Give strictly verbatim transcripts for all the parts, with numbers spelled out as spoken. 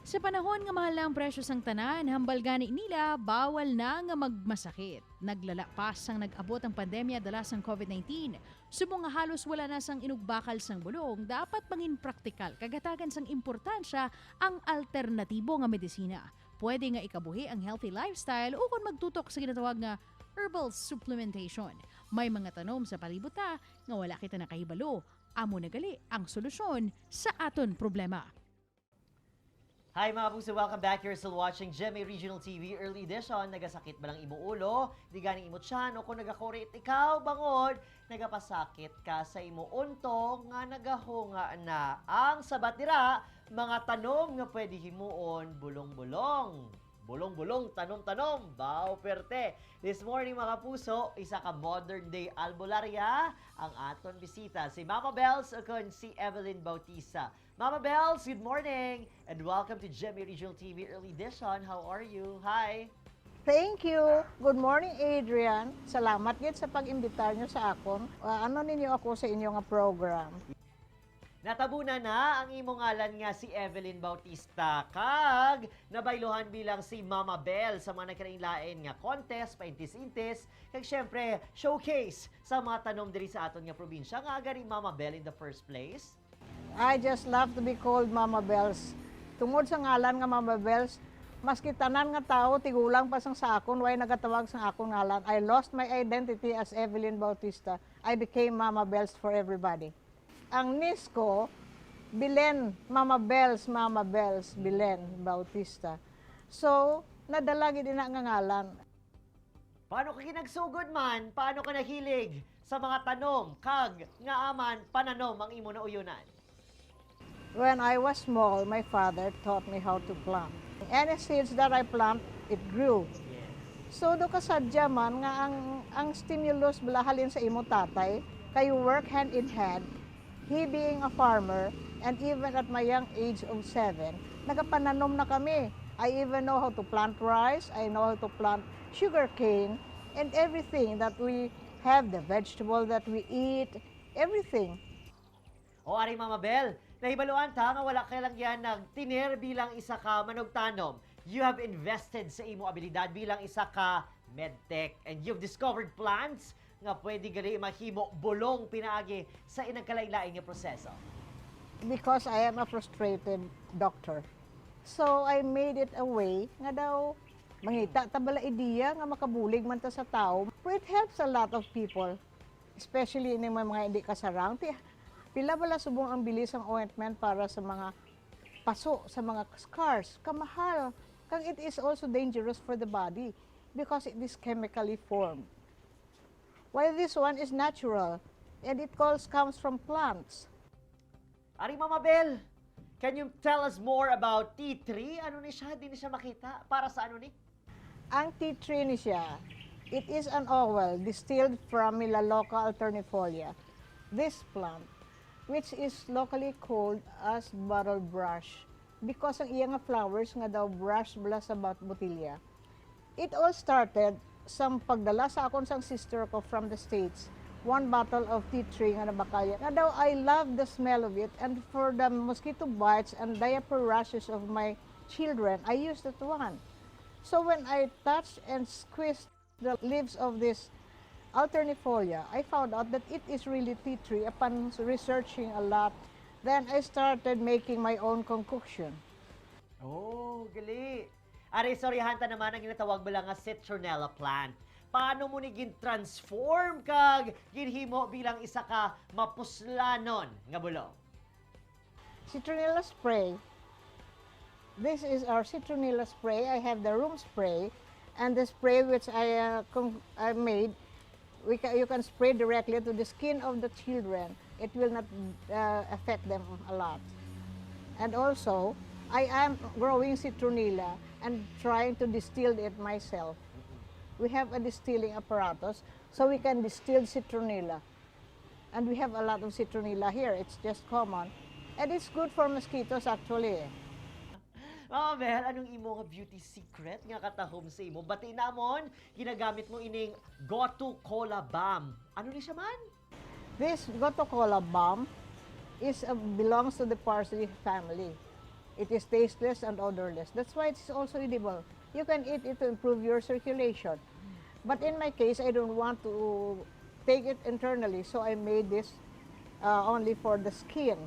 Sa panahon nga mahal na ang presyo sang tanan, hambal gani nila bawal na nga magmasakit. Naglala pa sang nag-abot ang pandemya dala sang COVID nineteen. Subong nga halos wala na sang inugbakal sang bulong, dapat mangin praktikal kag hatagan sang importansya ang alternatibo nga medisina. Pwede nga ikabuhi ang healthy lifestyle ukon magtutok sa ginatawag nga herbal supplementation. May mga tanom sa palibot ta nga wala kita nakahibalo. Amo na gali ang solusyon sa aton problema. Hi mga puso, welcome back. You're still watching G M A Regional T V Early Edition. Nagasakit ba lang imo ulo? Di gani imo tiyan o kung nagakurit ikaw, bangod nagapasakit ka sa imo unto nga nagahunga na? Ang sabat dira, mga tanom nga pwede himuon, bulong-bulong. Bulong-bulong, tanom-tanom, baw perte. This morning, mga puso, isa ka modern day albularya ang aton bisita, si Mama Bells ukon si Evelyn Bautista. Mama Bells, good morning and welcome to G M A Regional T V Early Edition. How are you? Hi! Thank you. Good morning, Adrian. Salamat gid sa pag-imbitar niyo sa akon. Ah, ano ninyo ako sa inyo nga program? Natabunan na ang imo ngalan nga si Evelyn Bautista, kag nabayluhan bilang si Mama Bell sa mga nagkalain-lain nga contest, paintis-intis, kag syempre, showcase sa mga tanom diri sa aton nga probinsya. Nga gani Mama Bell in the first place? I just love to be called Mama Bells. Tungod sa ngalan nga Mama Bells, maski tanan nga tawo, tigulang pa sang sa akon, way nagatawag sang akon ngalan. I lost my identity as Evelyn Bautista. I became Mama Bells for everybody. Ang niece ko, Belen, Mama Bells, Mama Bells, Belen Bautista. So, nadala gid ina nga ngalan. Paano ka ginagsugod man? Paano ka nahilig sa mga tanom kag ngaa man pananom ang imo nauyonan? When I was small, my father taught me how to plant. Any seeds that I plant, it grew. Yes. So, do kasadya man nga ang, ang stimulus bala halin sa imo tatay, kay you work hand in hand, he being a farmer, and even at my young age of seven, nagapananom na kami. I even know how to plant rice, I know how to plant sugarcane, and everything that we have, the vegetable that we eat, everything. O, ari, Mama Bel, nahibaluan ta nga wala ka lang yan nagtener bilang isa ka manugtanom. You have invested sa imo abilidad bilang isa ka medtech, and you've discovered plants nga pwede gali mahimo bulong pinaagi sa inang kalain-lain nga proseso. Because I am a frustrated doctor. So, I made it a way nga daw mangita ta bala ideya nga makabulig man ta sa tawo. It helps a lot of people, especially ini may mga hindi kasarang. Ti-, pila bala subong ang bili sang ointment para sa mga paso, sa mga scars? Kamahal. Kag it is also dangerous for the body because it is chemically formed. While this one is natural and it calls, comes from plants. Ari, Mama Bel, can you tell us more about tea tree? Ano ni siya? Di ni siya makita. Para sa ano ni? Ang tea tree ni siya, it is an oil distilled from Melaleuca alternifolia. This plant, which is locally called as bottle brush, because ang iya nga flowers nga daw brush bala sa bat-, botilya. It all started sang pagdala sa akon sang sister ko from the States, one bottle of tea tree nga nabakalya. Nga daw, I love the smell of it, and for the mosquito bites and diaper rashes of my children, I use that one. So when I touch and squeeze the leaves of this alternifolia, I found out that it is really tea tree. Upon researching a lot, then I started making my own concoction. Oh, gali. Ari, istoryahan ta naman ang ginatawag bala nga citronella plant. Paano mo ni gin-transform kag ginhimo bilang isa ka mapuslanon nga bulong? Citronella spray. This is our citronella spray. I have the room spray and the spray which I, uh, con-, I made. We ca-, you can spray directly to the skin of the children. It will not, uh, affect them a lot. And also, I am growing citronella and trying to distill it myself. We have a distilling apparatus, so we can distill citronella. And we have a lot of citronella here. It's just common. And it's good for mosquitoes, actually. Mama Bel, anong imo nga beauty secret nga katahom sa imo? Bati namon, ginagamit mo ining Gotu Kola Balm. Ano ni siya man? This Gotu Kola Balm is, uh, belongs to the parsley family. It is tasteless and odorless. That's why it's also edible. You can eat it to improve your circulation. But in my case, I don't want to take it internally, so I made this uh, only for the skin.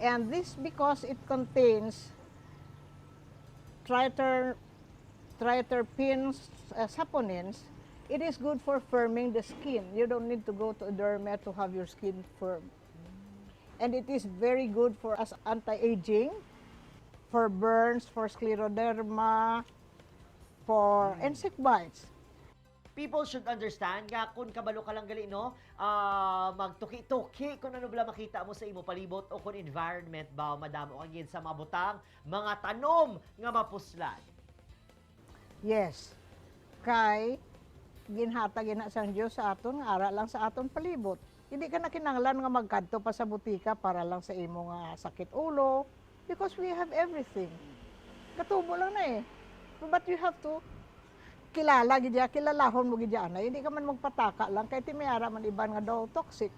And this, because it contains triter-, triterpenes, uh, saponins, it is good for firming the skin. You don't need to go to a derma to have your skin firm. And it is very good for as anti-aging, for burns, for scleroderma, for insect bites. People should understand nga kung kabalo ka lang gali, no, ah, magtuki-tuki kung ano bala makita mo sa imo palibot o kung environment ba, madamo ka gid sa mga butang, mga tanom nga mapuslan. Yes. Kay ginhatag ina sang Dios sa aton nga ara lang sa aton palibot. Hindi ka na kinahanglan nga magkadto pa sa butika para lang sa imo nga sakit ulo, because we have everything. Katubo lang na eh. But you have to kilala gid ya, kilalahon mo gid ya, anay. Hindi ka man magpataka lang kay ti may ara man iban nga daw toxic.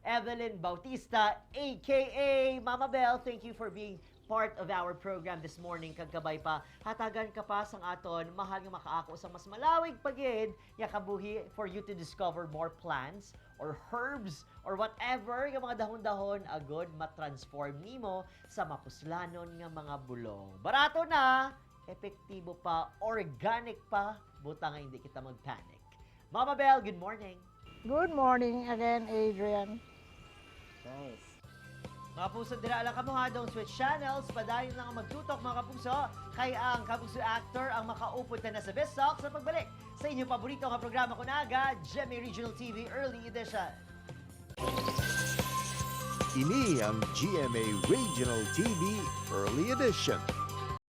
Evelyn Bautista, A K A Mama Bell, thank you for being part of our program this morning. Kag kabay pa, hatagan ka pa sang aton mahal nga makaako sang mas malawig pa gid nga kabuhi for you to discover more plants or herbs or whatever nga mga dahon-dahon agod matransform nimo sa mapuslanon nga mga bulong. Barato na, epektibo pa, organic pa, buta nga hindi kita mag-panic. Mama Bell, good morning. Good morning again, Adrian. Nice. Mga puso, dira lang kamo ha, don't switch channels. Padayon lang ang magtutok, mga kapuso, kay ang Kapuso Actor ang makaupod na sa Best Talk sa pagbalik sa inyong paborito nga programa kun aga, G M A Regional T V Early Edition. Ini ang G M A Regional T V Early Edition.